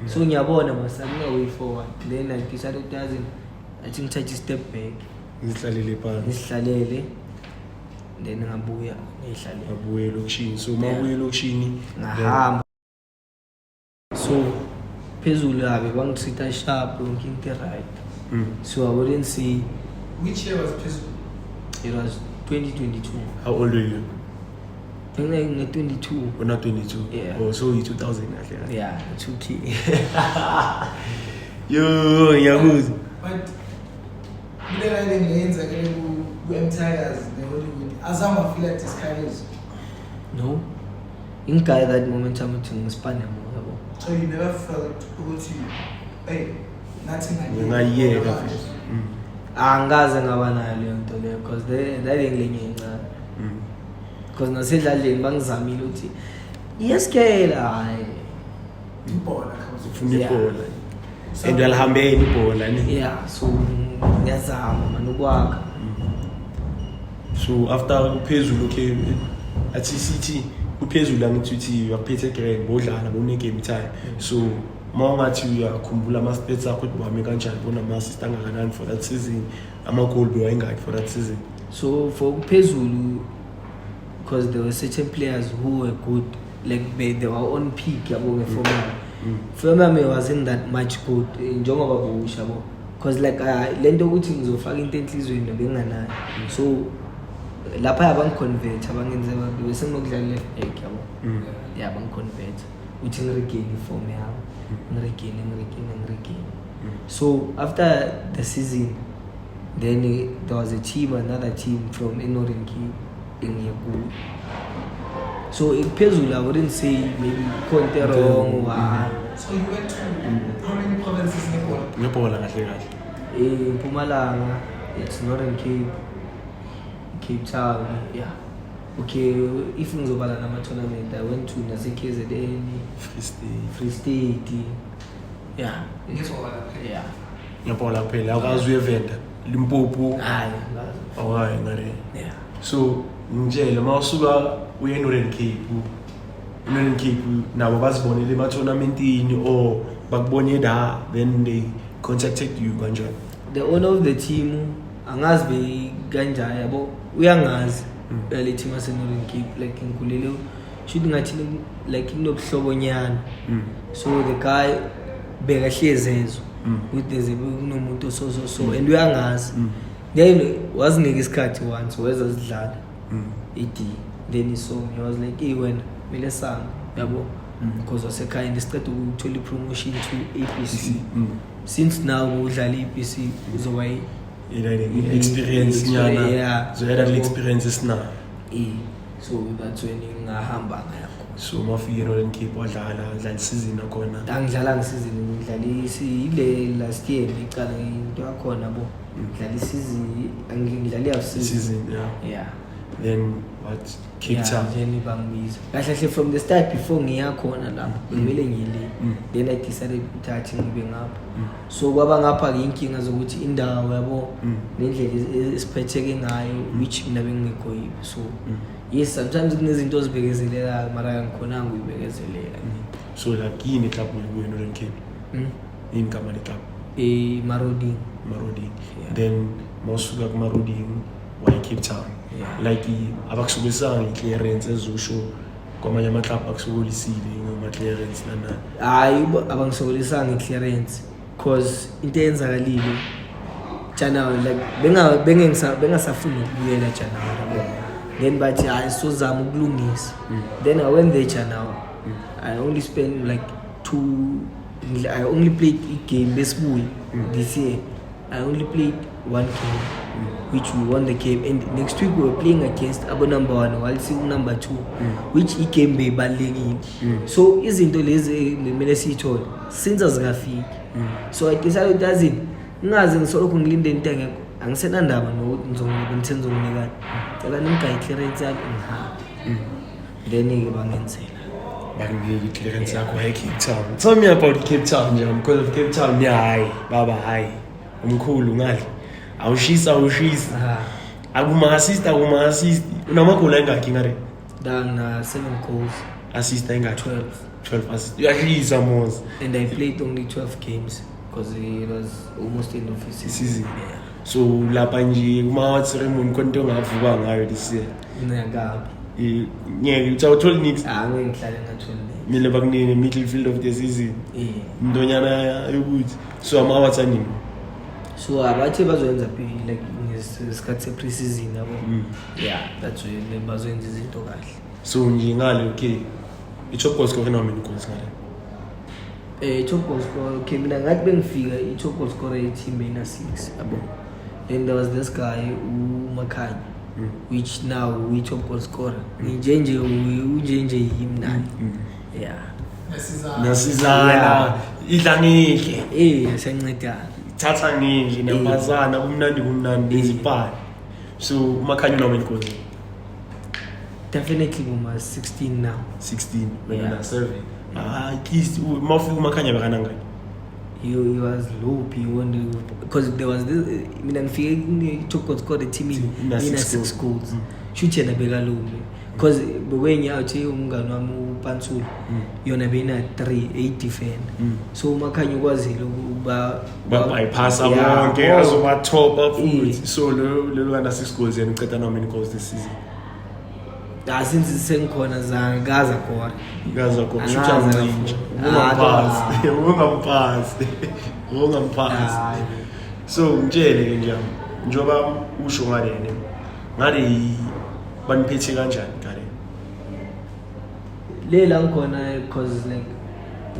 So ngiyabona mase angina way forward. Then I decided doesn't athi ngithathe step back. Ngihlalele phansi. Ngisihlalele. Then ngabuya ngihlalele. Abuye elokishini, so uma ubuye elokishini? Ngahamba, so phezulu yabe bangitreat sharp, yonke into right. So I wouldn't say. Which year was phezulu? It was 2022. How old were you? Nge-22. Una 22? Yeah. Oh, so yi-2000 kahle kahle. Yeah, 2K. Yo, ngiyakuzwa. But kule ride ngiyenzakele ku-M Tigers ne-Hollywood, azange wafila discouraged? No, ingigaya that momentum ukuthi ngispane more, yabo. So you never felt ukuthi hey, nathi ngingayiyeka vele. Angikaze ngaba nayo leyo nto leyo because ndalengilenye incane. Because nasedlaleni bangizamile ukuthi iyasikela, hayi. Ibhola comes. Ufuna Yeah. ibhola and uyalihambela ibhola ne? Yeah, so ngiyazama mani ukwakha. So after kuphezulu, okay, athi sithi kuphezulu, angithi uthi uyakuphethe grand, bodlala bone-game time, so uma ungathi uyakhumbula ama-stats akho ukuthi bowame kanjani, bonama-assist angakanani for that season, ama-goal bewayengaki for that season? So for kuphezulu, because there were certain players who were good, like they were on peak, yabo, ngeform yami. Form yami wasn't that much good, njengoba bowusho, yabo, because like lento ukuthi ngizofaka into enhliziyweni benginganayo. So lapha bangiconvert, abangenze bese nginokudlala left back, yabo. Yeah, bangiconvert ukuthi ngiregain iform yami, ngiregain, ngiregain, ngiregain. So after the season, then there was a team, another team from eNorthern Cape engiye kuyo. So phezulu I wouldn't say maybe khona into wrong wa. So you went to how many provinces ngebhola? Ngebhola kahle kahle. Mpumalanga, it's Northern Cape, Cape Town, yeah. Okay, if ngizobala nama-tournament I went to nase-KZN. Free State. Free State, yeah. Ngebhola kuphela? Yeah. Ngebhola kuphela, awukazi uye Limpopo? Hayi, ngazi. Awukayi ngale? Yeah. So ngitshele, uma usuka uye eNorthern Cape, eNorthern Cape nabo bazibonele ema-tournamentini or bakubone la, then they contacted you kanjani? The owner of the team, angazi be kanjani, yabo, uyangazi. Le team ase-Northern Cape, like ngikhulele, shuthi ngathi like kunobuhlobo nyana. So the guy bekahlezi ezwe ukuthi there's kunomuntu so so so and uyangazi. Then wazinika isikhathi once weza sidlala i-D, then he saw me, he was like, "Hey wena, kumele sambe," yabo, because wasekhaya and siceda ukuthola i-promotion to ABC. Since now udlala i-ABC, uzoba Experience nyana. Yeah. Zoyela le experience esinayo. Eh, so that's when ngahamba ngaya khona. So uma ufike eNorthern Cape wadlala, dlala isizini yakhona? Angidlalanga isizini, ngidlala ile last year ngicala into yakhona, bo, ngidlala isizini, ngidlala i-half season. Season, yeah. Yeah. Then what, Cape Yeah, Town? Then bangibiza kahle kahle from the start before ngiya khona lapho bekumele ngile. Then I decided ukuthi athi ngibe ngapha. So kwaba ngapha-ke inkinga zokuthi indawo, yabo, nendlela esiphetheke ngayo, which mina bengingekho yibo. So yes, sometimes kunezinto ozibekezelelayo, mara angikhonanga ukuyibekezelela. So like yini club uyibuye eNorthern Cape? Mm. Yini igama le club? Emaroding. Maroding. Yeah. Then mawusuka kuMaroding waya Cape Town? Yeah. Like abakusukulisanga i-clearance ezusho kwamanye ama-club akusukulisile ngama-clearance nana? Hayi, abangisokolisanga i-clearance, cause into eyenzakalile January, like bengasafuni ukubuyela January, yabo. Then bathi hayi, sozama ukulungisa. Then I went there January, I only spent like two, I only played i-game besibuye. This year I only played one game, which we won the game, and next week we were playing against abo number one while siku number two, which i-game beyibalulekile. So izinto lezi kumele siyithole since azikafiki. So I decided, yazini, ngingaze ngisolokhu ngilinde into engekho. Angisenandaba nokuthi nizonginika, nithe nizonginikani, cela ningigaye i-clearance yami ngihambe. Then-ke bangenzela. Bakunika i-clearance yakho. Hayi, Cape Town, tell me about Cape Town nje, because of Cape Town, yeah, hayi baba, hayi umkhulu ngale, awushisa, awushisa. Akuma-assist, akuma-assist. Unamagoli ayingakhi ngare? Dang, seven goals. Assist ayingakhi? 12. 12 assist, uyashisa mos. And I played only 12 games because it was almost end of the season. Season. Yeah. So lapha nje kuma-award ceremony khona into ongavuka ngayo this year? Ngiyakabi. Ngeke uthi awutholi nix. Ah, ngeke ngihlale ngatholi nix. Kumele bakunike midfield of the season. Intonyana yokuthi so ama-awards aningi. So abathe bazoyenza like ngesikhathi se-pre-season, yabo. Yeah, that's when bazoyenza izinto kahle. So nje ngale, okay, i-top goal scorer how many goals ngale? Top goal scorer, okay, mina ngathi bengifika i-top goal scorer ye-team beyina 6, yabo. Then there was this guy uMakhanya, which now we top goal scorer nje unje yimi naye. Yeah. Nasizana. Nasizana. Yeah. Idla ngihle. Siyancedana. Thatha ngendle niyaphathana, kumnandi, kumnandi, nezipani. So uMakhanya una many goals? Definitely boma 16 now. 16, wena Yeah. una 7. Ah, at least mawufika uMakhanya bekanangani? He was low beyond, because there was this, mina ngifike kune-top goal scorer teamini Ina mina six 6 goals. goals. Shuthi yena bekalow because bekwenye awuthi umngani wami uPansula, yona beyina 3 eyi-defender. So uMakhanya ukwazile ukuba Babypassa Yeah, bonke. oh. Azobathopa futhi. So lelo kana 6 goals, yena uceda how many goals this season? Ah, since sengikhona zangikaza khona. Ngaza ko Angazi shutha mncinci. kakhulu. Ungamphasi, ungamphasi, ungamphasi. Hayi. So ngitshele ke nje, njengoba usho ngalene ngale, baniphethe kanjani ngale? Le la ngikhona, because like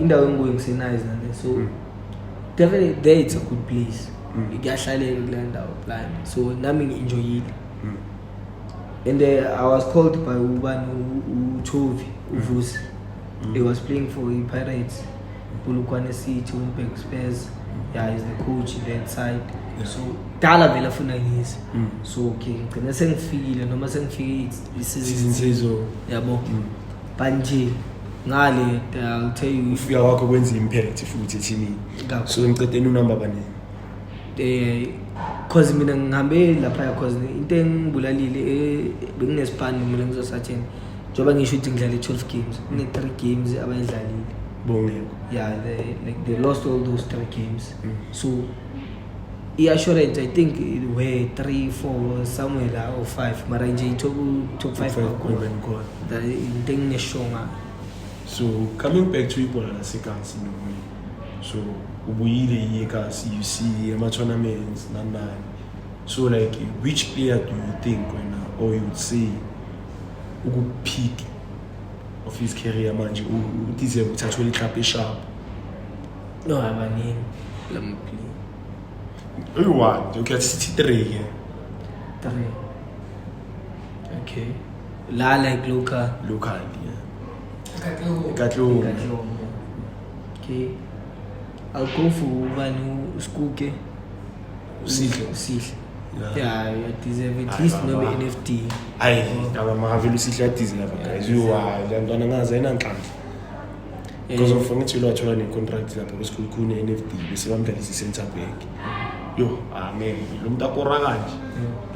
indawo enguye ngisenayo nane, so definitely there it's a good place. Kuyahlaleka kule ndawo plan, so nami ngi-enjoyile. And I was called by ubani, uChovi uVusi. He was playing for the Pirates, Polokwane City, Winnipeg Spurs. Yeah, he's the coach in that side. So dala vele afuna ngise. So okay, ngigcine sengifikile noma sengifike season i-season season. Yabo, but nje ngale, I'll tell you. Ufika kwakho kwenza impact futhi ethimini. Kakhulu. So ngicedeni unumber bani? Cause mina ngihambe laphaya cause into engibulalile, benginesipani mina ngizosatheni, njengoba ngisho ukuthi ngidlale 12 games, kune-3 games abayidlalile. Bongekho. Yeah, like they lost all those three games. So i-assurance, I think it were three, four, somewhere la or five, mara nje i-top five kakhulu. Khona. Into enginesure ngayo. So coming back to ibhola lasekasi nokuyi, so ubuyile iye-kasi, you see ama-tournaments nani nani, so like which player do you think wena or you would say uku-peak of his career manje, udeserve ukuthi athole iklabhu esharp? No, abaningi lama-player. Uyi-one, okay, sithi three ke. Three, okay, la like local? Local, yeah. Katlego. Katlehong. Katlehong, yeah. Okay, I'll go for ubani, uSkuke. Usihle. Usihle. Yeah. Yeah, I deserve at Hayi, least baba. nobe NFD. Hayi ndaba, makavele uSihle adeserve, guys. Uyi-one le ntwana, ngazi ayinanhlanhla because of ngithi lo wathola ne-contract lapho kwesikhulukhulu ne-NFD, bese bamdlalisa i-center back. Yo, amen, lo muntu akora kanje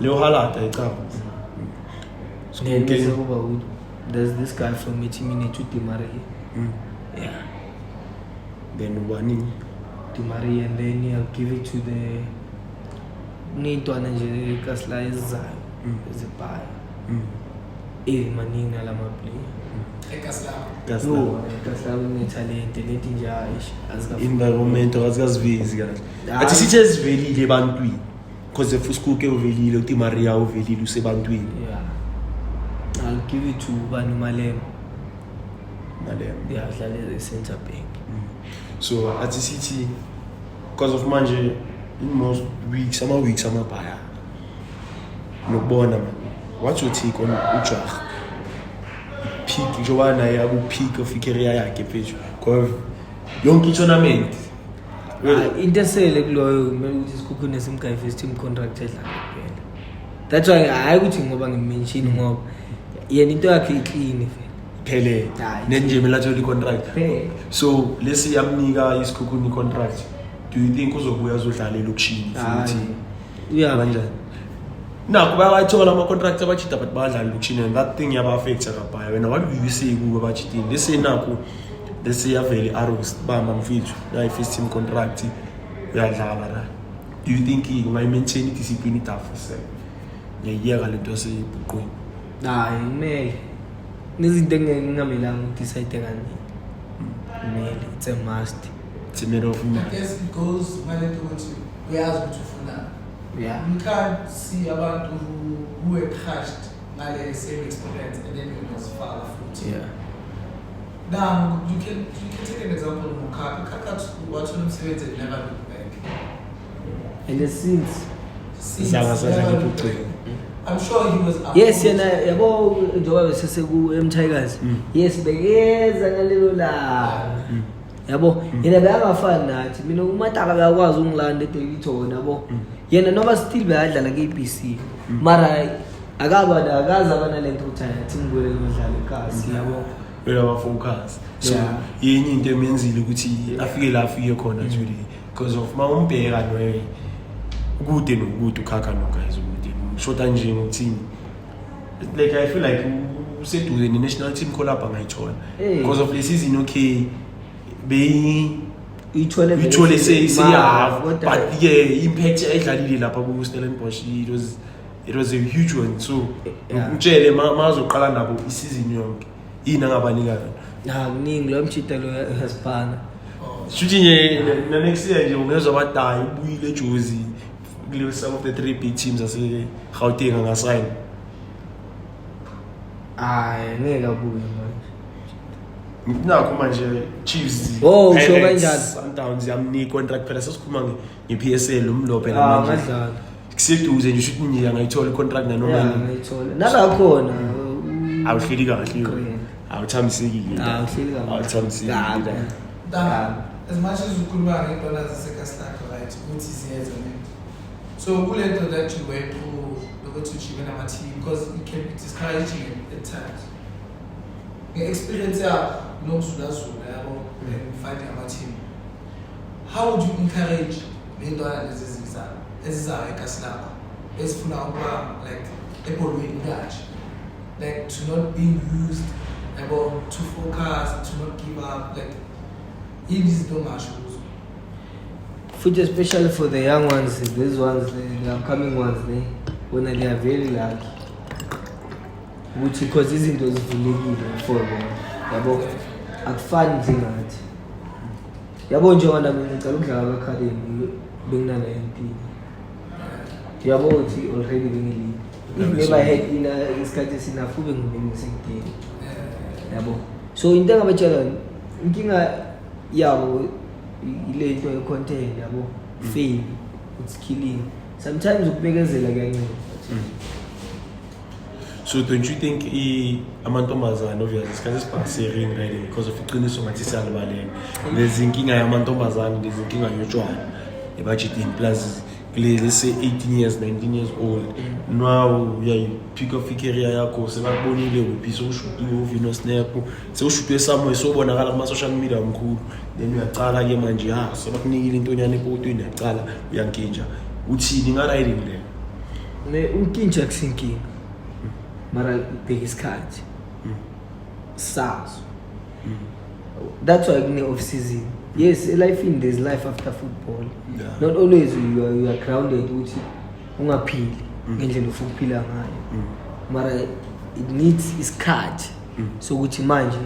leyo halata ayicaba. Then bese kuba there's this guy from ethimini ethu, Dimaria. Yeah. Then ubani? Dimaria, and then I'll give it to the kuney'ntwana nje kasila ezizayo ezibhayo. Maningi nalama player. Ekasi Kasi No, la. kasila kunethalente leti nje, hayi, azikafiki. Environment azikazivezi kahle. Hayi. Athi sithi ezivelile ebantwini, because if uSkuke uvelile, uTimaria uvelile, usebantwini. Yeah, I'll give it to ubani, uMalema. Malema. Yeah, adlale center back. So athi sithi because of manje in most weeks, ama-weeks amabhaya nokubona man, what's your take on uJwara peak, njengoba naye aku-peak of i-career yakhe mfethu, because yonke i-tournament Ah, into esele kuloyo kumele ukuthi iSekhukhune simgaye first team contract edlala kuphela. That's why, hayi ukuthi ngoba ngim-mention, ngoba yena into yakhe i-clean vele. Phele. Hayi. Nenje kumele athole i-contract. Phela. So lesi yamnika iSekhukhune i-contract, do you think uzobuya azodlala elokishini futhi? Uya. Kanjani nakho bayawathola ama-contract abajida, but bayadlala elokishini and that thing yaba-affecta kabhaya. Wena, what do you say kubo abajidini lese nakho lese yavele i-Arrows bamba mfethu nayi first team contract uyadlala ra? Do you think ungayi-maintain i-discipline itafu se ngiyayiyeka lento yasebhuqweni? Hayi, kumele nezinto engingamelanga uku-decide kaningi, kumele, it's a must. It's a matter of I imali. Guess it goes ngalento ukuthi uyazi ukuthi ufunani. Yeah. You can't see abantu who were crushed ngale same experience and then uyazifaka futhi. Now you can take an example ngoKhaka. Khaka wathola umsebenzi and never looked back. And since Since, Zange asadlala never looked ebhuqweni. back. I'm sure he was Yes. approached. Yena yabo njengoba beseseku M Tigers, yes, bekeza ngalelo langa, yabo, yena bekangafani nathi. Mina uMataka bekakwazi ungilanda eDaveyton, yabo. Yena noma still bekadlala ku-ABC, mara akaba akaze aba nalento ukuthi hayi, athi ngibuyele ngiyodlala ekasi, yabo. Wena wa-focus, so yenye into emenzile ukuthi afike la afike khona today, because of ma umbheka noye ukude nokude ukhakha no guys ukude shota nje ngokuthini, like I feel like useduze ne-national team call-up angayithola. Hey. Because of le season, okay, beyi uyithole vele. Uyithole seyi-half, kodwa- but yeah, impact ayidlalile lapha ku-Stellenbosch, it was a huge one, so ngitshele ma azoqala nabo isizini yonke, yini angabanika yona? Ha, kuningi, lo mjida lo uyasipana. Oh. Shuthi nje na-next year nje ungezwa badayi ubuyile eJozi kule some of the three big teams ase-Gauteng angasayini. Hayi, ngeke abuye manje. Nakho manje Chiefs, Oh, usho Pirates, kanjani? Sundowns yamnika i-contract phela, sesikhuluma nge-PSL umlo phela. Ah, manje ngadlala. kuseduze nje, shuthi nje angayithola i-contract nanoma Yeah, yini. ngayithola nala khona. Awuhleli kahle. Grand. Awuthamisekile. Ah, uhleli kahle. Awuthamisekile. Kabi. Ntanga, as much as ukhuluma ngey'ntwana zaseKaslaka, right, ukuthi ziyenza ne, so kule nto that you went through lokuthi ujime nama-team, because it can be discouraging at times, nge-experience yakho nokuzulazula, yabo, and finding ama-team, how would you encourage ley'ntwana lezi ezizayo ekasi lakho ezifuna ukuba like ebholweni kanje, like to not being used, yabo, to focus, to not give up, like yini izinto ongasho kuzo? Futhi especially for the young ones, these ones, the upcoming ones ne, bona they are very lucky ukuthi because izinto zivulekile for bona, yabo, akufani njengathi, yabo, njengoba nami ngicala ukudlala ku-academy bengina-19, yabo, ukuthi already bengilile. If never had ina isikhathi esinafu kube ngisekudeni, yabo. So into engabatshela yona, inkinga yabo ile nto ye-content, yabo, fame, it's killing sometimes. Ukubekezela kuyanceda. So don't you think amantombazane, obviously isikhathi esibhakasering right, because of iqiniso ngathi siyalibaleka, there's inkinga yamantombazane, there's inkinga yotshwala ebajidini, plus kule let's say 18 years, 19 years old now, uyayi-pick up i-career yakho, sebakubonile kuphi, sewushutiwe uvino snap, sewushutiwe somewhere, sewubonakala kuma-social media mkhulu, then uyacala-ke manje, ha, sebakunikile intonyana epokotweni, uyacala uyankintsha, uthini nga-riding leyo? Ne unkintsha kusinkinga, mara ubheka isikhathi sazo. That's why kune off season. Yes, elifini there's life after football. Not always you are grounded ukuthi ungaphili ngendlela ufuna ukuphila ngayo, mara it needs isikhathi sokuthi manje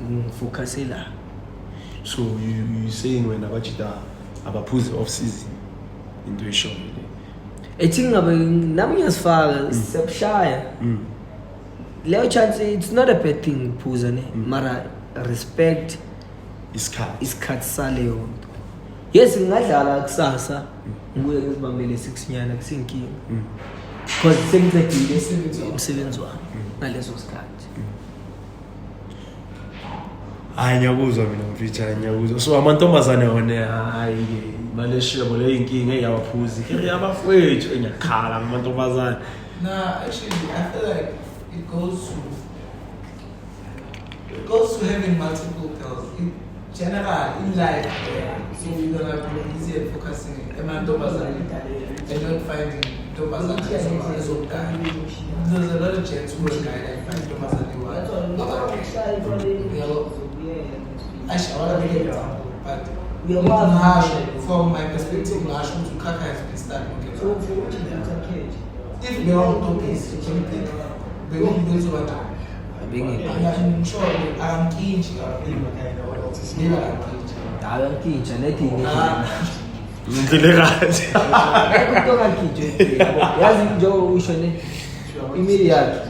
ngifocuse la. So you saying wena abajida abaphuze off season, into eshoyo le? Ethi ngabe nami ngiyasifaka, siyakushaya leyo chance. It's not a bad thing ukuphuza ne, mara respect isikhathi. Isikhathi saleyo nto. Yes, ngingadlala kusasa ngibuye ngizibambele six nyana, kusinkinga, because sengicedile Umsebenzi wakho. umsebenzi wami ngaleso sikhathi. Hayi, ngiyakuzwa mina mfitha, ngiyakuzwa. So amantombazane wona, hayi, baleshebo leyinkinga eyawaphuzi ke abafowethu, engiyakhala ngamantombazane. Nah, actually, I feel like it goes to having multiple girls. In general, in life, so we're gonna be busy and focusing emantombazane and not finding ntombazane ezomgaya. There's a lot of gents who are guy and find ntombazane who are. Actually, I wanna make an example, but ngasho, from my perspective, ngasho ukuthi ukhakha has been stuck with. If bewangutopisi, bekuzoba njani? Bengekho. I'm sure akamkintshi, maybe akamkintshi. Hayi, ankintsha nethi. Ah. Indlela right. Into kankintshi, yazi, njengoba usho ne, imili yakhe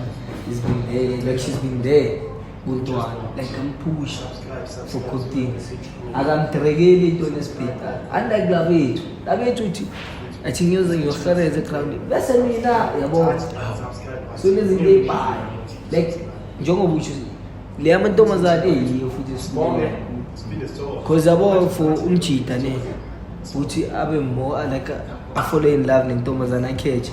has been there, like she's been there kuntwana, like amphusha for good things, akamdrekeli into lesibhedayo, unlike labethu. Labethu uthi athi ngiyoze ngiyohereza egrawundini bese mina, yabo. So lezinto ey'bhayo, like njengoba usho le amantombazane eyiyo futhi esilile, 'cause yabo, for umjida ne, futhi abe more like a-fall in love nentombazane akhethe.